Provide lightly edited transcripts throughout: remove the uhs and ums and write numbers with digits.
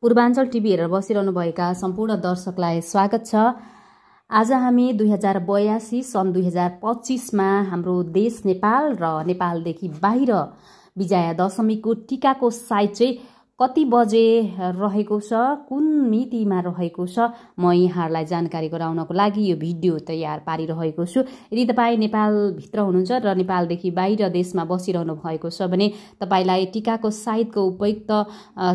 Purvanchal TV हेरेर बसिरहनुभएका सम्पूर्ण दर्शकलाई स्वागत छ। आज हामी 2082 सन् 2025मा हाम्रो देश नेपाल र नेपालदेखि बाहिर विजया दशमीको टीकाको साइट चाहिँ कति बजे रहेको छ, कुन मितिमा रहेको छ, म यहाँहरूलाई जानकारी गराउनको लागि यो भिडियो तयार पारिरहेको छु। यदि तपाईँ नेपालभित्र हुनुहुन्छ र नेपालदेखि बाहिर देशमा बसिरहनु भएको छ भने तपाईलाई टीकाको साइटको उपयुक्त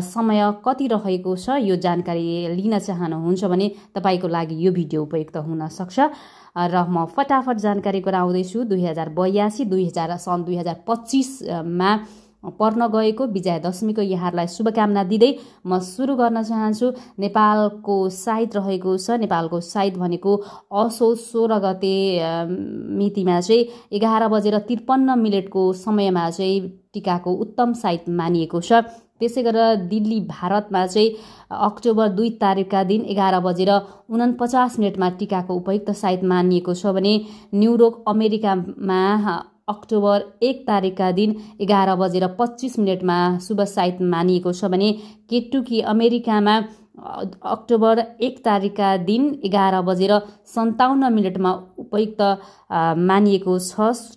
समय कति रहेको छ यो जानकारी लिन चाहनुहुन्छ भने तपाईको लागि यो भिडियो उपयुक्त हुन सक्छ। र म फटाफट जानकारी गराउँदैछु। 2082 सन् 2025मा पर्न गएको विजया दशमीको यहाँहरूलाई शुभकामना दिँदै म सुरु गर्न चाहन्छु। नेपालको साइट रहेको छ। नेपालको साइट भनेको असोज 16 गते मितिमा चाहिँ 11:53 को समयमा चाहिँ टीकाको उत्तम साइट मानिएको छ। त्यसै गरेर दिल्ली भारतमा चाहिँ अक्टोबर 2 तारिकका दिन 11:49 टीकाको उपयुक्त साइट मानिएको छ भने न्युयोर्क अमेरिकामा अक्टोबर 1 तारिकका दिन 11:25 शुभ साइट मानिएको छ भने केटुकी अमेरिकामा अक्टोबर 1 तारिकका दिन 11:57 उपयुक्त मानिएको छ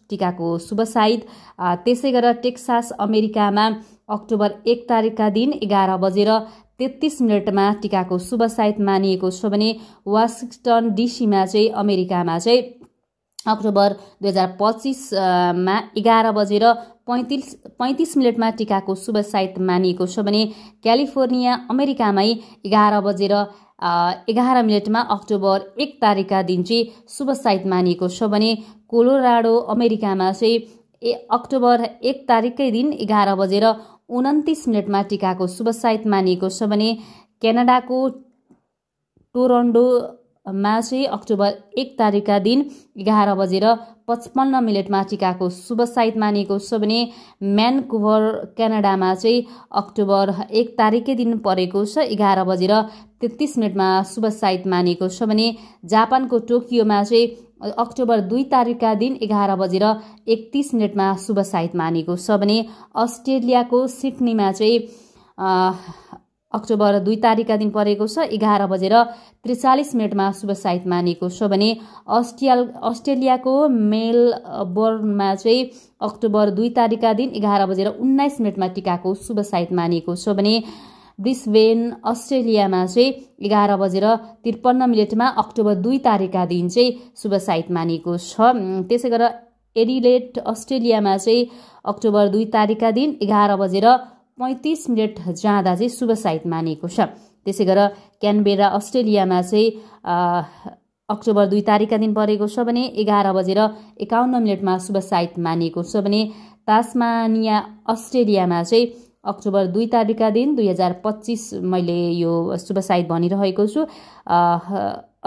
टीकाको शुभ साइट। त्यसै गरेर टेक्सास अमेरिकामा अक्टोबर 1 तारिकका दिन 11:33 टीकाको शुभ साइट मानिएको छ भने वासिङ्टन डीसीमा चाहिँ अमेरिकामा चाहिँ अक्टोबर 2025मा 11:35 टीकाको शुभ साइट मानिएको छ भने क्यालिफोर्निया अमेरिकामै 11:11 अक्टोबर 1 तारिकका दिन चाहिँ शुभ साइट मानिएको छ भने कोलोराडो अमेरिकामा चाहिँ अक्टोबर 1 तारिककै दिन 11:29 टीकाको शुभ साइट मानिएको छ भने क्यानाडाको टोरन्टोमा चाहिँ अक्टोबर 1 तारिकका दिन 11:55 टीकाको शुभ साइट मानिएको छ भने भ्यान्कुभर क्यानाडामा चाहिँ अक्टोबर 1 तारिककै दिन परेको छ 11:33 शुभ साइट मानिएको छ भने जापानको टोकियोमा चाहिँ अक्टोबर 2 तारिकका दिन 11:31 शुभ साइट मानिएको छ भने अस्ट्रेलियाको सिडनीमा चाहिँ अक्टोबर 2 तारिकका दिन परेको छ 11:43 शुभ साइट मानिएको छ भने अस्ट्रेलियाको मेलबर्नमा चाहिँ अक्टोबर 2 तारिकका दिन 11:19 टीकाको शुभ साइट मानिएको छ भने ब्रिस्बेन अस्ट्रेलियामा चाहिँ 11:53 अक्टोबर 2 तारिकका दिन चाहिँ शुभ साइट मानिएको छ। त्यसै गरेर एडिलेड अस्ट्रेलियामा चाहिँ अक्टोबर 2 तारिकका दिन 11:35 जाँदा चाहिँ शुभ साइट मानिएको छ। त्यसै गरेर क्यानबेरा अस्ट्रेलियामा चाहिँ अक्टोबर 2 तारिकका दिन परेको छ भने 11:51 शुभ साइट मानिएको छ भने तास्मानिया अस्ट्रेलियामा चाहिँ अक्टोबर 2 तारिकका दिन 2025 मैले यो शुभ साइट भनिरहेको छु।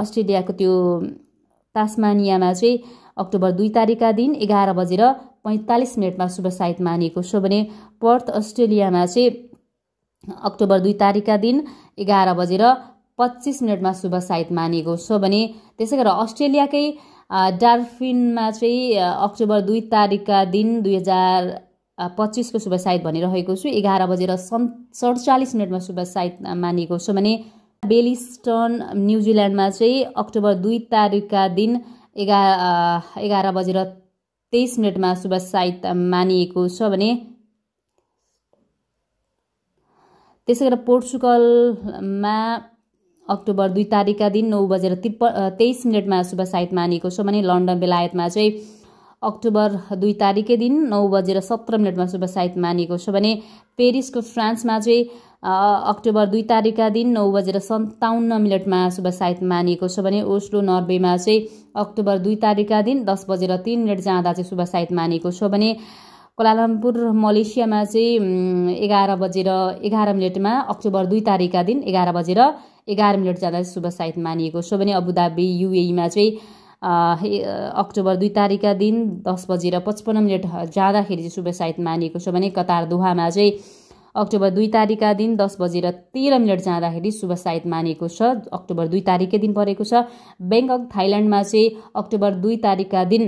अस्ट्रेलियाको त्यो तास्मानियामा चाहिँ अक्टोबर 2 तारिकका दिन 11:45 शुभ साइट मानिएको छ भने पर्थ अस्ट्रेलियामा चाहिँ अक्टोबर 2 तारिकका दिन 11:25 शुभ साइट मानिएको छ भने त्यसै गरेर अस्ट्रेलियाकै डार्विनमा चाहिँ अक्टोबर 2 तारिकका दिन 2025 को शुभ साइट भनिरहेको छु 11:47 शुभ साइट मानिएको छ भने बेलिस्टन न्युजिल्यान्डमा चाहिँ अक्टोबर 2 तारिकका दिन 11:23 शुभ साइट मानिएको छ भने त्यसै गरेर पोर्चुगलमा अक्टोबर 2 तारिकका दिन 9:23 शुभ साइट मानिएको छ भने लन्डन बेलायतमा चाहिँ अक्टोबर 2 तारिककै दिन 9:17 शुभ साइट मानिएको छ भने पेरिसको फ्रान्समा चाहिँ अक्टोबर 2 तारिकका दिन 9:57 शुभ साइट मानिएको छ भने ओस्लो नर्वेमा चाहिँ अक्टोबर 2 तारिकका दिन 10:03 जाँदा चाहिँ शुभ साइट मानिएको छ भने कोलालम्पुर मलेसियामा चाहिँ 11:11 अक्टोबर 2 तारिकका दिन 11:11 जाँदा शुभ साइट मानिएको छ भने अबुधाबी युएईमा चाहिँ अक्टोबर 2 तारिकका दिन 10:55 जाँदाखेरि चाहिँ शुभ साइट मानिएको छ भने कतार दोहामा चाहिँ अक्टोबर 2 तारिकका दिन 10:13 जाँदाखेरि शुभ साइट मानिएको छ। अक्टोबर 2 तारिककै दिन परेको छ। ब्याङ्कक थाइल्यान्डमा चाहिँ अक्टोबर 2 तारिकका दिन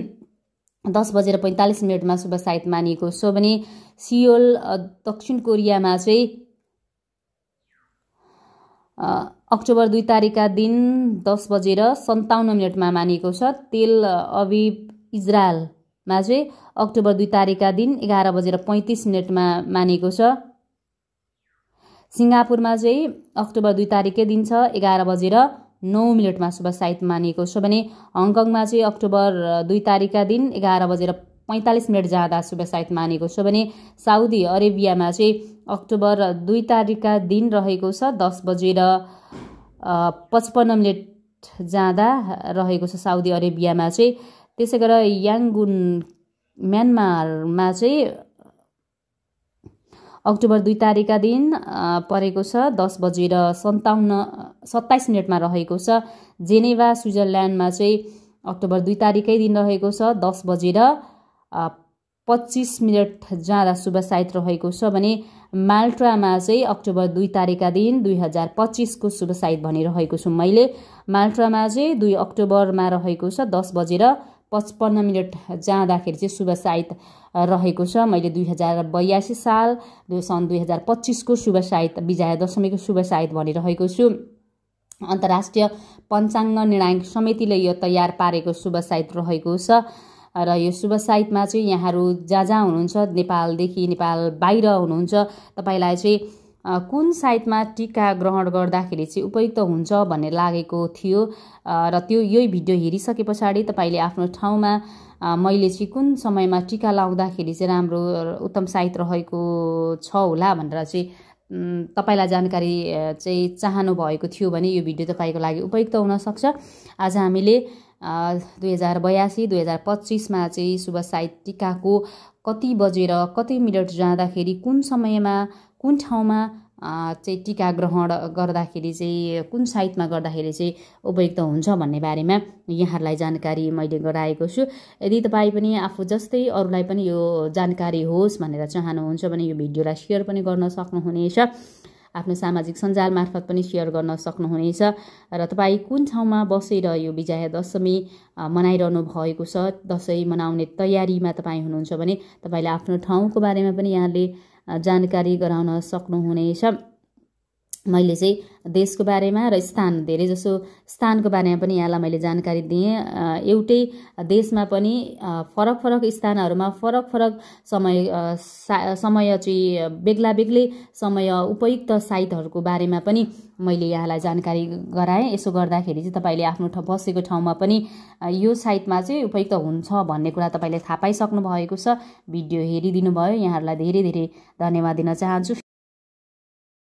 10:45 शुभ साइट मानिएको छ भने सियोल दक्षिण कोरियामा चाहिँ अक्टोबर 2 तारिकका दिन 10:57 मानिएको छ। तेल अभिव इजरायलमा चाहिँ अक्टोबर 2 तारिकका दिन 11:35 मानिएको छ। सिङ्गापुरमा चाहिँ अक्टोबर 2 तारिककै दिन छ 11:09 शुभ साइत मानिएको छ भने हङकङमा चाहिँ अक्टोबर 2 तारिकका दिन 11:45 जाँदा शुभ साइत मानिएको छ भने साउदी अरेबियामा चाहिँ अक्टोबर 2 तारिकका दिन रहेको छ 10:55 जाँदा रहेको छ साउदी अरेबियामा चाहिँ। त्यसै गरेर याङ्गुन म्यानमारमा चाहिँ अक्टोबर 2 तारिकका दिन परेको छ 10:27 रहेको छ। जेनेभा स्विजरल्यान्डमा चाहिँ अक्टोबर 2 तारिकै दिन रहेको छ 10:25 जाँदा शुभ साइत रहेको छ भने माल्टामा चाहिँ अक्टोबर 2 तारिकका दिन 2025 को शुभ साइत भनिरहेको छु मैले। माल्टामा चाहिँ 2 अक्टोबरमा रहेको छ 10:55 जाँदाखेरि चाहिँ शुभ साइत रहेको छ। मैले 2082 साल सन् 2025 को शुभ साइत विजया दशमीको शुभ साइत भनिरहेको छु। अन्तर्राष्ट्रिय पञ्चाङ्ग निर्णायक समितिले यो तयार पारेको शुभ साइत रहेको छ र यो शुभ साइतमा चाहिँ यहाँहरू जहाँ हुनुहुन्छ नेपालदेखि नेपाल बाहिर हुनुहुन्छ तपाईलाई चाहिँ कुन साइतमा टीका ग्रहण गर्दाखेरि चाहिँ उपयुक्त हुन्छ भन्ने लागेको थियो र त्यो यही भिडियो हेरिसके पछाडि तपाईले आफ्नो ठाउँमा मैले चाहिँ कुन समयमा टीका लाउँदाखेरि चाहिँ राम्रो उत्तम साइत रहेको छ होला भनेर चाहिँ तपाईलाई जानकारी चाहिँ चाहनु भएको थियो भने यो भिडियो तपाईको लागि उपयुक्त हुन सक्छ। आज हामीले 2082-2025 मा चाहिँ शुभ साइत टीकाको कति बजेर कति मिनट जाँदाखेरि कुन समयमा कुन ठाउँमा चाहिँ टीका ग्रहण गर्दाखेरि चाहिँ कुन साइतमा गर्दाखेरि चाहिँ उपयुक्त हुन्छ भन्ने बारेमा यहाँहरूलाई जानकारी मैले गराएको छु। यदि तपाईँ पनि आफू जस्तै अरूलाई पनि यो जानकारी होस् भनेर चाहनुहुन्छ भने यो भिडियोलाई सेयर पनि गर्न सक्नुहुनेछ, आफ्नो सामाजिक सञ्जाल मार्फत पनि सेयर गर्न सक्नुहुनेछ र तपाईँ कुन ठाउँमा बसेर यो विजया दशमी मनाइरहनु भएको छ, दशैं मनाउने तयारीमा तपाईँ हुनुहुन्छ भने तपाईले आफ्नो ठाउँको बारेमा पनि यहाँले जानकारी गराउन सक्नुहुनेछ। मैले चाहिँ देशको बारेमा र धेरै जसो स्थानको बारेमा पनि यहाँलाई मैले जानकारी दिएँ। एउटै देशमा पनि फरक फरक स्थानहरूमा फरक फरक समय चाहिँ बेग्लै समय उपयुक्त साइतहरूको बारेमा पनि मैले यहाँलाई जानकारी गराएँ। यसो गर्दाखेरि चाहिँ तपाईले आफ्नो बसेको ठाउँमा पनि यो साइटमा चाहिँ उपयुक्त हुन्छ भन्ने कुरा तपाईले थाहा पाइसक्नु भएको छ। भिडियो हेरिदिनु भयो, यहाँहरूलाई धेरै धेरै धन्यवाद दिन चाहन्छु।